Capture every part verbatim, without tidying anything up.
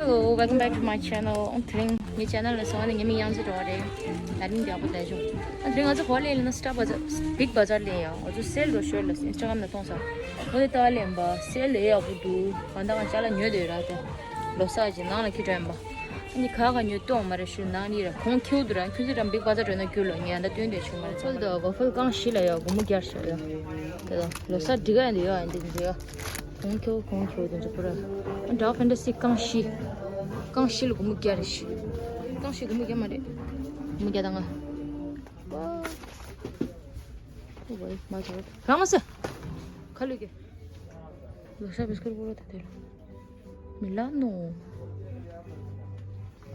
Hello, welcome back to my channel. དེ་རིང་ངའི་channel་ལ་སོང་ནས་ངའི་མིང་དབྱངས་ཅན་སྒྲོལ་མ་རེད། ད་རིང་འདི་ཡག་པོ་བསྡད་བྱུང་། ཨ་དེ་རིང་ང་ཚོ་ག་པར་སླེབས་ཡིན་ན། Star Bazaar, Big Bazaar་སླེབས་ཡིན། ང་ཚོ་sale་རོ་ཤོར་ལ་Instagram་ལ་མཐོང་སོང་། འོ་དེ་ལྟ་བ་ལེན་པ་sale་ལས་ཡག་པོ་འདུག་གང་ལྟར་ང་ཅ་ལག་ཉོས་བསྡད་ཡོད་ར། དེ་ལོ་གསར་གྱི་ནང་ལ་འཁྱེར་འགྲོ་ཡིན་པ། ཨ་ནི་ཁ་ཁ་ཉོས་གཏོང་མ་རེད་ཞུ། ནང་ནི་ར་གོང་ཁེ་པོ་འདུག་ར། ཁྱོད་ཚོ་རང་Big Bazaar་འགྲོ་ན་རྒྱུ་ལོ་ངས་ཨ་ད་སྟོན་བསྡད་བྱུང་མ་རེད། ཚོད་ད་waffle་རྐང་བཞི་ལ་ཡ་སྒོར་མོ་བརྒྱ་ཞོག་ཡ། དེ་ལ་ལོ་གསར་འགྲིག་ག་ཡ་འདི་ཡ་འདི་འདི་ཡ། གོང་ཁེ་པོ་གོང་ཁེ་པོ་དེ་འདྲ་པོ་ར། ཨ་འདྲ་ཕན་ཏ་སི་རྐང་བཞི། རྐང་བཞི་ལ་སྒོར་མོ་བརྒྱ་རེད་ཤི། རྐང་བཞི་སྒོར་མོ་བརྒྱ་མ་རེད། སྒོར་མོ་བརྒྱ་དང་ལྔ། ཨོ་ཝའི་མ་ཚོར་རང་མ་ཟེར། ཁ་ལུས་ཀྱི། ལོ་ཤ་བིས་ཀུར་པོ་རོ་ད་དེ་ར། མི་ལ་ནོ།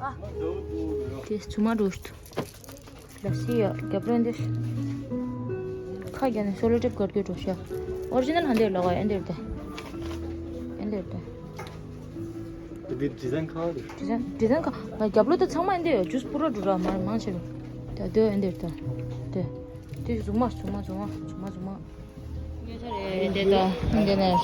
ཨ། དེ་ཚུ་མ་འགྲོ་ཤི། ལ་སི་ཡ་རྒྱབ་རོ་འདི། ཁ་རྒྱ་ནས་སོ་ལོ་ཊེབ་གར་གྱི་འགྲོ་ཤ། ཨོ་རི་ཇི་ནལ་ཧན་དེ་ལོག་ཨེ་འདིར་དེ། ཨེ་འདིར་དེ། འདི་ཌི་ཛའིན་ཁ་རེད། ཌི་ཛའིན་ཌི་ཛའིན་ཁ་རྒྱབ་ལོ་དེ་ཚང་མ་ཨེ་འདིར་ཡོད། ཇུས་པུ་རོ་འགྲོ་ར་མ་མང་ཆེ་རུ། དེ་དེ་ཨེ་འདིར་དེ། དེ། དེ་གཟུགས་མ་གཟུགས་མ་གཟུགས་མ་གཟུགས་མ་གཟུགས་མ། ཉོས་ཚར་རེད་འདི་དང་འདི་ནས།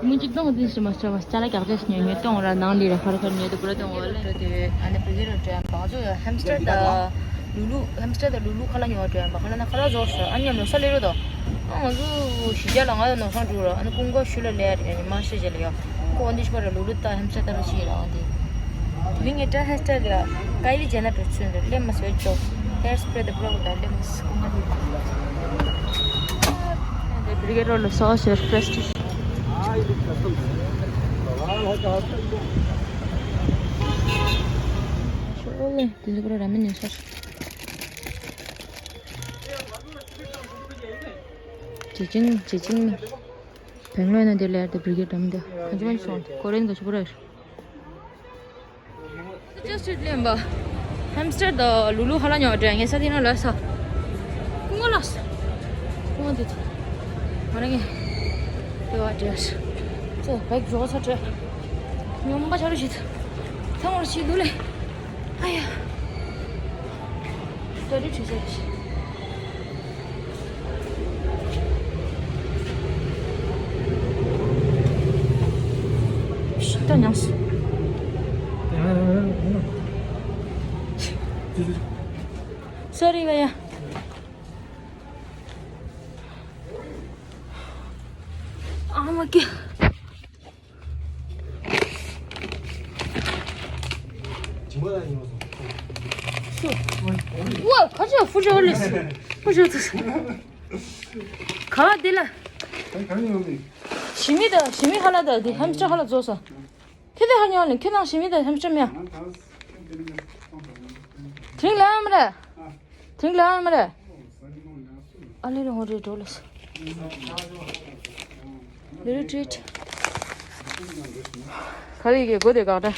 མི་གཅིག་སྟོང་འཛིན་ཞིག་མ་ཆོག་པ་ཅ་ལག་རྒྱག་རེས་ཉོས་ཉོས་གཏོང་ར། ནང་ལི་ར་ཁར་ཁར་ཉོས་དུ་པུ་ར་གཏོང་བ་ལ་འགྲོ་དེ། ཨ་ནི་བི་གེ་ར་དྲན་པ་ང་ཚོ་ཧེམ་སི་ཊར་དང་ལུ་ལུ། ཧེམ་སི་ཊར་དང་ལུ་ལུ་ཁ་ལག་ཉོ་བ་དྲན་པ་ཁ་ལག་ན་ཁ་ལག་བཟོ་ཤོག་ཨ་ནི་ཡང་ནོར་ས་ལེ་རོ་དོ། ཨ་ང་ཚོ་གཞི་རྒྱ་ལ་ང་ཡང་ནོར་སང་འགྲོ་ར། ཨ་ནི་ཀུན་གོ་ཤུ་ལ་ལེ་ར་ཨ་ནི་མ་ཤེས་རྗེས་ལ་ཡོ། ཁོ་འདི་ཤི་པ་ར་ལུ་ལུ་དང་ཧེམ་སི་ཊར་དང་ར་ཅི་ར་འོ་དེ། དེ་རིང་ངས་ཊ་ཧེར་སི་ཊལ་ལ་ཀའི་ལི་ཇེ་ནར་འགྲོ་ཚུལ་འདྲ་སླེབས་མ་སོད་ཅོག་ཧེར་སི་པི་རེ་དང་བི་ལོག་དང་སླེབས་མ་སོད་ཀུན་ཀ་དེ་བི་རི་གེ་ཊི་རོ་ལ་སོ་ཤེར་ཕེ་སི་ཊི། ཤོག་ལེ་དེ་ཚོ་པུ་ར་ར་མེན་ཉོ་ཤར། ཅི་ཅིང་ཅི་ཅིང་། བེང་ལོར་ན་དེ་ལེར་དེ་བི་རི་གེ་ཊི་རོ་མི་འདུག་གང་ཅི་མ་ཅི་སོང་ཀོ་རེན་ག་ཆུ་པུ་ར། ཅོ་སི་ཊི་ལེན་པ། ཧེམ་སི་ཊར་དང་ལུ་ལུ་ཧ་ལ་ཉོ་བ་འདྲ་ངས་ས་དེ་ན་ལ་ས། ཀུང་ང་ལ་ས། ཀུང་ང་དེ་ཚོ། ང་རང་ངས། དེ་བ་འདྲ་ས། ཚོ་བེག་འཇོག་ས་འདྲ། ཉོམ་པ་ཆ་རུ་ཞིག་ཐང་བར་ཞིག་འདུག་ལེ། ཨ་ཡ། ད་རེ་བྲིས་ས་ཞིག་ད་ཉམས་སོ། སོ་རི་བ་ཡ། ཨ་མ་ཀི། ཝ། ཁ་ཆེ་ཧྥུ་ཤོ་ལེ། ཧྥུ་ཤོ་ཚ། ག་བ་དེ་ལ། ཞི་མི་ད་ཞི་མི་ཧ་ལ་ད་དེ་ཧམ་སི་ཊར་ཧ་ལ་རྫོགས་སོང་། ཁྱེད་དེ་ཧ་ཉོ་ནི་ཁྱེད་ནང་ཞི་མི་ད་ཧམ་སི་ཊར་མེད། དེ་རིང་ལ་ཡང་མ་རེད། དེ་རིང་ལ་ཡང་མ་རེད། ཨ་ལེ་རེ་ཧོ་རེ་འགྲོ་ལེ། ལེ་རེ་ཊི་རིཊ། ག་རེ་གི་སྒོ་དེ་གག་འདྲ།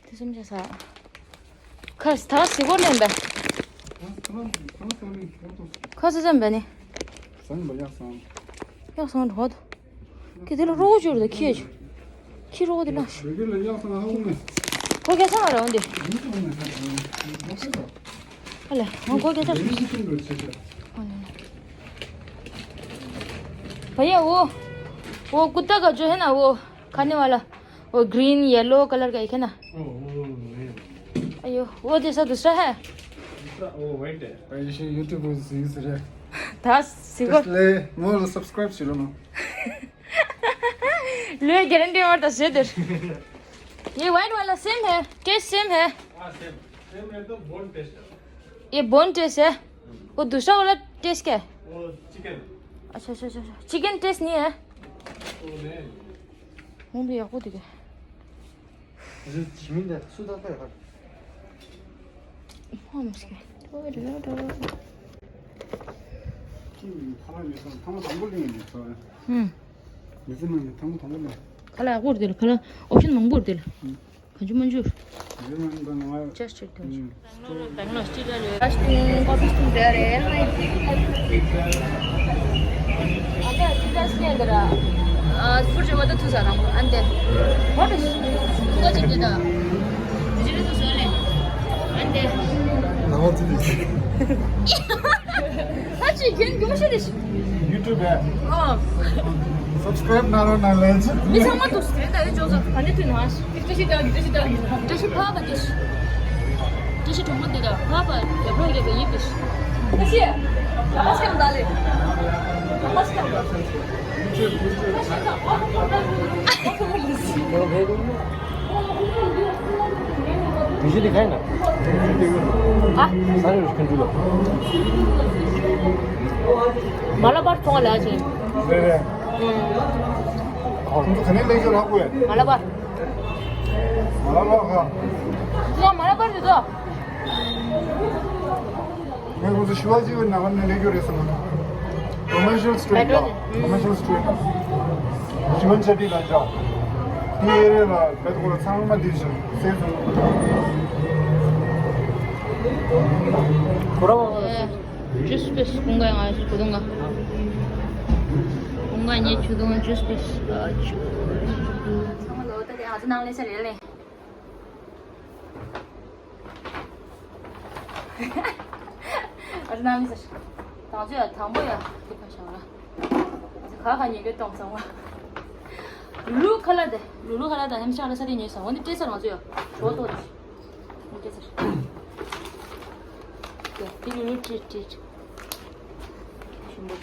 དེ་སུམ་ཆ་ས། ཁ་ད་སི་གོ་ནན་པ། ཁ་སི་ཙམ་པ་ནི། སང་བ་ཡག་སང་། ཡག་སང་འགྲོ་དོ། ཁྱི་དེ་ལ་རོགས་བྱོས་རེད་ཁྱི། ཁྱི་རོགས་དེ་ལ། བེ་གི་ལ་ཡག་སང་ཧ་གོ་ནས། ཁོ་ག་སང་ར་འོན་ཏེ། ཨ་ལེ་ང་ཁོ་ག་སང་། ཨ་ལེ། भैया वो वो कुत्ता का जो है ना वो खाने वाला वो ग्रीन येलो कलर का एक है ना। ओ, वो नहीं है। अयो वो जैसा दूसरा है। दूसरा वो वाइट है। भाई ये यूट्यूब से यूज है। था सिगो। इसलिए मोर सब्सक्राइब करो ना। ले गारंटी मारता से इधर। ये वाइट वाला सेम है, टेस्ट सेम है। हाँ सेम। सेम है तो बोन टेस्ट है। ये बोन टेस्ट है। वो दूसरा वाला टेस्ट क्या है? वो चिकन। अच्छा अच्छा अच्छा। चिकन टेस्ट नहीं है। वो नहीं। वो भी आपको दिखे। ཇི་མིན་ད་སུ་ད་ད་ཧ། ཧོམ་སྐད། ཐོ་རེ་ར་ར། ཐང་མ་དང་པོ་ལེན་ཡིན་ཚོ། ཧུམ། མི་ཚེ་ནང་ནས་ཐང་མ་དང་པོ་ལེན། ཁ་ལག་ཡག་པོ་རེད་དེ་ལ། ཁ་ལག་ཨོབ་ཤན་མང་པོ་རེད་དེ་ལ། ཧུམ། གང་བྱུང་མང་བྱུང་། མི་ཚེ་ནང་ནས་ང་ཅེས་ཅིག་དང་། ཧུམ། Bangalore, Bangalore, Australia. Fasting, coffee, fasting there, eh? Ada, tidak sini ada. Ah, food juga tu tu sana, ante. What is? Kau cakap dah. Jadi tu soalnya. Ante. Nama tu ni. Haji, kan kamu sih? ཨོ། སབ་སི་ཀྲའིབ་གནང་རོགས་གནང་ལན། མི་ཚང་མ་འདུག་ཟེར་ད་རེ་འཇོག་ཟེར་ག་ནས་ཐོན་ན། བཀྲ་ཤིས་བདེ་ལེགས། བཀྲ་ཤིས་བདེ་ལེགས། བཀྲ་ཤིས་ཕ་བ་བཀྲ་ཤིས། བཀྲ་ཤིས་གྲོགས་མོ་འདི་དང་ཕ་བ་རྒྱབ་ལོགས་རྒྱབ་པའི་ཡིད་བཀྲ་ཤིས། བཀྲ་ཤིས། ད་ལྟ་སྐྱབས་ད་ལེ། ད་ལྟ་སྐྱབས་ད་ལེ། དེ་བཞིན་དེ་ག་ཡིན་ན། ཨ། ས་རུ་ཁན་ཏུ་ལ། མ་ལ་བར་ཚོང་ལ་ཞིག་རེད་རེད། ཁོང་ཚོ་ག་ནས་ལེགས་ཤོས་རག་གོ་ཡ། མ་ལ་བར། མ་ལ་བར་ག་ང་མ་ལ་བར་དུ་དོ། ངས་ཁོང་ཚོ་ཞི་བ་ཇི་བའི་ནང་ནས་ལེགས་ཤོས་རེད་བསམ་གི་འདུག Commercial Street ལ། Commercial Street ལ། ཞི་བ་ཇི་བའི་ལ་འཇགས། དེའི་ཨེ་རི་ཡ་ལ་བེད་ཁོ་ར་ཚང་མ་འདི་བཞིན་སེལ་སོང་། ཁོ་ར་ཇུས་པིས་ཀུན་དགའ་ང་གོ་དུང་ང་ཀུན་དགའ་ཉེ་ཆུ་དུང་ཇུས་པིས་ཨ་ཆུ། ཚང་མ་ལོ་ད་དེ་ང་ཚོ་ནང་ལས་ས་རེད་ལེ། ཨ་ནང་མི་ཟེར། དང་ཚོད་ཡ་དང་པོ་ཡ་དེ་ཁ་བྱང་ལ། ཁ་ཁ་ཉེ་གེ་གཏོང་ཚང་བ། ལུ་ལུ་ཁ་ལ་དེ་ལུ་ལུ་ཁ་ལ་དང་ཧེམ་ཤང་ལ་ས་དེ་ཉེ་སོང་འོ་ནི་སྤྲད་ཚར་ང་ཚོ་ཡ་གྲོ་ཏོ་དེ། འོ་སྤྲད་ཚར། དེ་དེ་ལུ་ལུ་ཁྲིད་ཁྲིད། ཞིམ་པོ།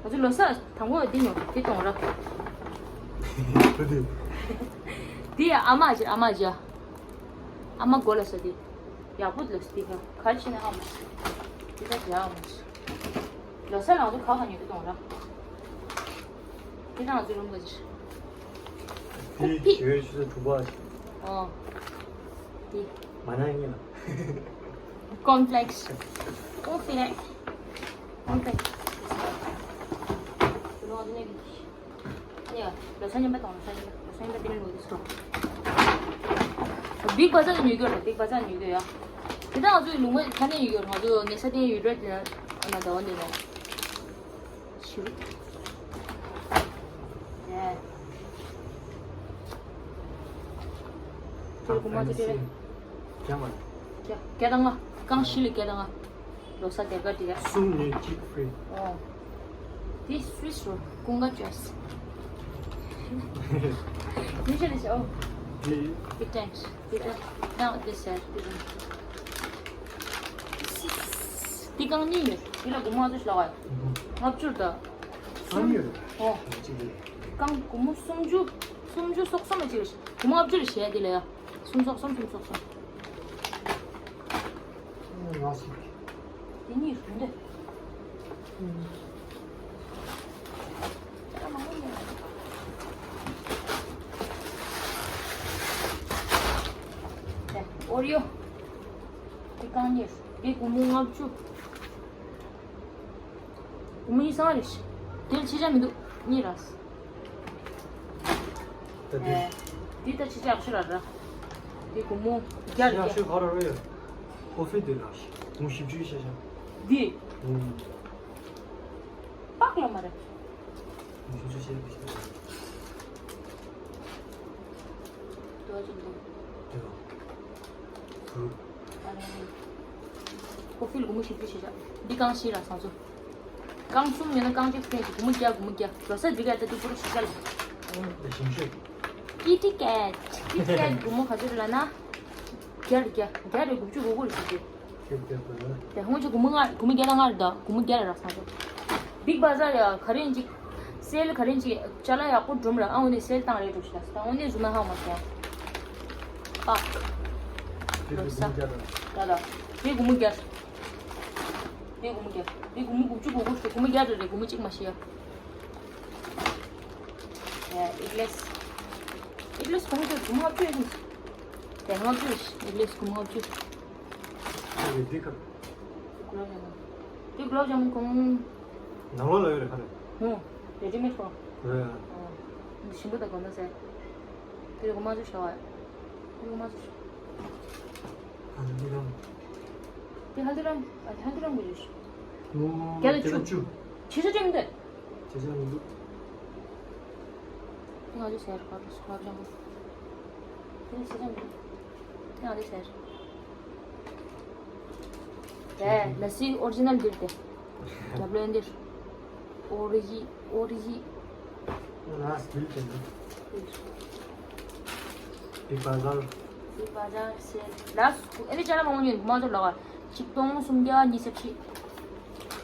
ང་ཚོ་ལོ་གསར་དང་པོ་འདི་ཉོ་དེ་གཏོང་ར། དེ་ཡ་ཨ་མ་ཅི་ཨ་མ་ཅི། ཨ་མ་མགོ་ལ་ས་དེ། ཡག་པོ་ལ་ས་དེ་ཧ་ག་ཕྱི་ན་ཨ་མ་ཅི། དེ་ད་དེ་ཨ་མ་ཅི། ལོ་གསར་ལ་ང་ཚོ་ག་ག་ཉོ་དེ་གཏོང་ར། དེ་ད་ང་ཚོ་རུམ་ག་ཅི། ཁུག་པི། ཞེས་ཞུ་ས་གྲུབ་པ། ཨོ། དེ། མ་ན་ཡིན་ལ། Cornflakes. Cornflakes. Cornflakes. ཡ། ལོ་གསར་རྙིང་པ་དང་ལོ་གསར་རྙིང་པ་ལོ་གསར་རྙིང་པ་དེ་ནས་ལོ་དེ་སོ། Big Bazaar ནས་ཉོ་རྒྱུ་རེད། Big Bazaar ནས་ཉོ་རྒྱུ་ཡ། དེ་དག་ང་ཚོའི་ལུང་པ་ཁ་ནས་ཉོ་རྒྱུ་རེད། ང་ཚོ་ངའི་ས་དེ་ཡོད་རེད་དེ་ན་ཨ་ན་ཟླ་བ་འདི་ནས་ཞུ། ཡ། དེ་གོ་མ་དེ་དེ་རེད། བརྒྱ་དང་ལྔ། རྐང་བཞི་ལ་བརྒྱ་དང་ལྔ། ལོ་གསར་སྡེར་ཁ་འདི་ག་གསུམ་ཉོས་གཅིག་ཧྥི་རི། ཨོ། འདི་སུའི་སི་རོ་ཀུན་དགའ་ཅོས། ཉིན་ཤས་ལས་བྱའོ། འདི། འདི་ཏྲེན་འདི་ཏྲེན་ཡང་འདི་ཟེར་འདི་རུ། འདི་རྐང་གཉིས་ཡོད། འདི་ལ་སྒོར་མོ་ལྔ་བཅུ་ཞིག་ལོག་ག་ལྔ་བཅུ་དང་། གསུམ་ཡོད། ཨོ། གཅིག་རེད། རྐང་སྒོར་མོ་སུམ་ཅུ། སུམ་ཅུ་སོ་གསུམ་ལ་གཅིག་རེད། སྒོར་མོ་ལྔ་བཅུ་རེད་བྱས་འདི་ལ་ཡ། སུམ་ཅུ་སོ་གསུམ། སུམ་ཅུ་སོ་གསུམ། ང་ཞིག་དེ་གཉིས་རུང་དེ། ཨོ་རི་ཡོ། དེ་རྐང་གཉིས། དེ་སྒོར་མོ་ལྔ་བཅུ། སྒོར་མོ་གཉིས་སང་རེད། དེར་ཕྱི་ཆ་མི་འདུག་གཉིས་ར། ད་དེ། ཨེ། འདི་ད་ཕྱི་ཆ་ཡག་ཤོས་ར་ར། འདི་སྒོར་མོ་བརྒྱ་རེད། ཡག་ཤོས་ག་ར་ར་ཡ། ཀོ་ཧྥི་དེ་ར། སྒོར་མོ་བཞི་བཅུ་ཤ་ཤ། འདི། ཨུམ། པགས་ལ་མ་རེད། སྒོར་མོ་བཞི་བཅུ་ཤ་ཤ། དོ་ཅིག་འདུག་དེ་ར། ཨ་ནི། ཀོ་ཧྥི་ལ་སྒོར་མོ་བཞི་བཅུ་ཤ་ཤ། འདི་རྐང་བཞི་ར་ཟ་ཚོ། རྐང་གསུམ་ཡོད་ན་རྐང་གཅིག་སྟེང་གི་སྒོར་མོ་བརྒྱ། སྒོར་མོ་བརྒྱ། ལོ་གསར་འདི་ག་ད་དུ་པུ་རུ་ཤི་ཤ་ལ། ཨོ་ལེ་ཞིམ་ཤོས། ཀི་ཊི་ཀེ་ཊི། ཀི་ཊི་ཀེ་ཊི་སྒོར་མོ་ག་ཚོད་རེད་ལབ་ན། བརྒྱ་རེད། བརྒྱ། བརྒྱ་རེད། དགུ་བཅུ་གོ་དགུ་རེད་ཟེར་གྱི། ཁྱེད་བརྒྱ་དགོས་ན། དེ་སྔོན་ཆད་སྒོར་མོ་ལྔ། སྒོར་མོ་བརྒྱ་དང་ལྔ་རེད་ད། སྒོར་མོ་བརྒྱ་རེད་ར་སང་ཚོ། Big Bazaar ཡ་ག་རེ་ཡིན་ཅིག་སེལ་ག་རེ་ཡིན་ཅིག་ཅ་ལག་ཡག་པོ་སྒྲུབ་ར། ཨ་འོ་ནི་སེལ་བཏང་རེད་འགྲོ་ཤི་ལ། ད་འོ་ནི་བཟུང་ན་ཧ་མ་སོང་། པགས། དེ་ལོ་གསར། སྒོར་མོ་བརྒྱ་དང་། ད་ད། དེ་སྒོར་མོ་བརྒྱ། དེ་སྒོར་མོ་བརྒྱ། དེ་སྒོར་མོ་དགུ་བཅུ་གོ་དགུ་རེད། སྒོར་མོ་བརྒྱ་རེད་རེད། སྒོར་མོ་གཅིག་མ་ཤི་ཡ། ཡ་ཨིག་ལེས། ཨིག་ལེས་གོང་དུ་སྒོར་མོ་ལྔ་བཅུ་ཡོད་ཀྱི། དེ་ལྔ་བཅུ་རེད། ཨིག་ལེས་སྒོར་མོ་ལྔ་བཅུ། དེ་འདི་ཁ། གུ་ལབ་ཇ་མུན། དེ་གུ་ལབ་ཇ་མུན་གོང་། ནང་ལོགས་ལ་ཡོད་རེད་ཁ་རེད། ཧུང་། རེ་ཌི་མེཌ་ཁོ། རེད། ཨོ། འདི་ཞིམ་པོ་དང་གོང་ན་ཟེར། དེ་རེད་སྒོར་མོ་ལྔ་བཅུ་ཞོག་ཨ། དེ་སྒོར་མོ་ལྔ་བཅུ་ཞོག་ཧལ་དི་རམ། དེ་ཧལ་དི་རམ། ཨ་དེ་ཧལ་དི་རམ་གི་རེད། ཨོ། བརྒྱ་དང་བཅུ། བརྒྱ་དང་བཅུ། ཕྱི་ས་ཅན་འདི། བྱས་ཙང་མི་འདུག་དེ་ང་ཚོ་ཟེར་ག་རེ་ཟེར་ག་རེ་བྱ་འགོ། དེ་ཟེར་བྱ་འགོ། དེ་ང་ཚོ་ཟེར། དེ་ལ་སི་ཨོ་རི་ཇི་ནལ་འདིར་དེ། རྒྱབ་ལོན་འདིར། ཨོ་རི་ཡི་ཨོ་རི་ཡི། Last bill དེ་འདུག Big Bazaar. Big Bazaar sale. Last ཨ་ནི་ཅ་ལག་མང་པོ་ཉོས་འདུག་མ་གཏོགས་ལོག་ཆིག་སྟོང་སུམ་བརྒྱ་ཉི་ཤུ་རྩ་བཞི།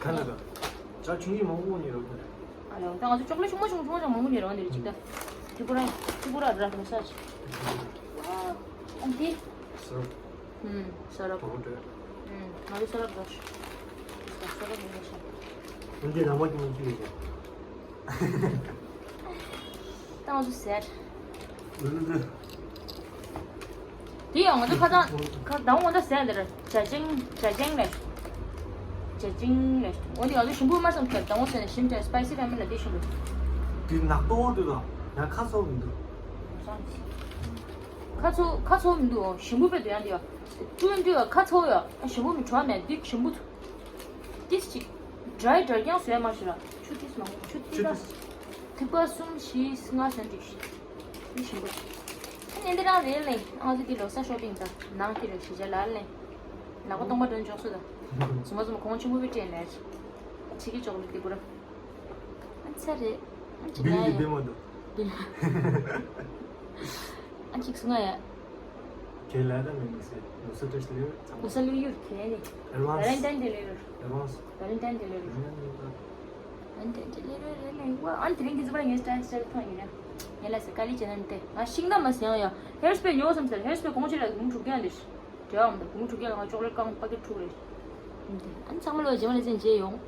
ཁ་ན་ཌ། ཅ་ཆུང་ཆུང་མང་པོ་ཉོས་རོགས་དེ། ཨ་ལོ་ད་ང་ཚོ་ཅོག་ལེ་ཆུང་མ་ཆུང་ཆུང་མ་ཆུང་མང་པོ་ཉོས་རོགས་འདིར་ཅིག་ད། ཏི་པུ་ར་ཏི་པུ་ར་ར་ར་ས་ཅིག་ཨ་འདི། སོ། ཨུམ་ས་རབ། ཏོག་ཏོ། ཨུམ་ང་ཚོ་ས་རབ་ར་ཤ། ས་རབ་མི་ཤ། འདི་ནང་མ་ཀྱི་མ་ཀྱི་ལས་ཀྱི། ད་ང་ཚོ་ཟས། འདི་འདི་འདི། དེ་ཡང་ང་ཚོ་ཁ་སང་ཁ་དང་ང་ཚོ་ཟས་འདིར་ཇ་ཅིང་ཇ་ཅིང་ལས། ཇ་ཅིང་ལས། འོ་དེ་ང་ཚོ་ཞིམ་པོ་མ་བསམ་ཁྱེད་དང་པོ་ཟས་ནས་ཞིམ་ཅིག་སི་པའི་སི་ར་མེན་ལ་དེ་ཞིམ་པོ། འདི་ནག་ཏོག་འདུག་ལ་ཡང་ཁ་ཚོགས་མི་འདུག་ཁ་ཚོ་ཁ་ཚོ་མི་འདུག་ཞིམ་པོ་དཔེ་འདུག་ཡང་འདི་ཡ། ཏུ་འདི་ཡ་ཁ་ཚོ་ཡ་ཞིམ་པོ་མི་བྲོ་བ་མེད་འདི་ཞིམ་པོ་འདུག་ཏིས་ཅིག་ཌ་རའི་ཌ་རའི་རྐྱང་བཟོས་མ་ཞུ་ལ་ཆུ་ཏིས་མང་ཆུ་ཏིས་ལ་ཐིགས་པ་གསུམ་བཞི་ལྔ་ཟེར་འགྲིག་ཤི་ཏིས་ཞིམ་པོ། ཨ་ནི་འདི་རང་རེད་ལེ། ཨ་ཙི་འདི་ལོ་ས་ཤོ་པིང་ད་ནང་ཏི་རེད་ཞི་ཅ་ལ་ལེ། ལག་པ་སྟོང་པ་འདོན་འཇོག་སུ་ད། ཟུ་མ་ཟུ་མ་གོང་ཆེན་པོ་བི་ཏྲེན་ལེ། ཁྱི་གི་ཅོག་ལེ་ཏི་པུ་ར། ཨ་ཚ་རེད། ཨ་ཅི་བིལ་ན་གྱི་ཡ། པེ་མ་འདུག་ཨ་ཅིག་སུ་ང་ཡ། ཁྱེད་ལ་ད་མི་མི་སེ་ནུ་སུ་ཏྲེ་ལེ་ཚང་གོ་ས་ལུ་ཡུར་ཁེ་ནི། ཨེ་ཝན་ཝ་ལེན་སི། ཏན་ཏེ་ལེ་རུ། ཨེ་ཝན་སི། ཝ་ལེན་ཏན་ཏེ་ལེ་རུ། ཝ་ལེན་ཏན་ཏེ་ལེ་རུ་རེ་ལེ་ཝ། ཨ་ནི་དེ་རིང་གི་ཟི་པ་ངའི་སི་ཊའིལ་སི་ཊའིལ་ཐོང་ཡིན་ན། ངས་ལ་སི་ཀ་ལི་ཅེ་ནན་ཏེ་ང་ཤིང་ད་མ་སི་ཡང་ཡ། ཧེར་སི་པེ་ཉོ་བསམ་སི་ཧེར་སི་པེ་གོང་ཆེ་ལ་དགུང་དྲུག་བརྒྱ་ལེ། དེ་བའམ་ད་དགུང་དྲུག་བརྒྱ་ལ་ང་ཅོག་ལེ་ཀང་པ་ཀེ་ཊི་དྲུག་རེ། ཨ་ནི་ཚང་མ་ལོ་རྗེས་མ་ལ་ཟིན་རྗེས་ཡོང་།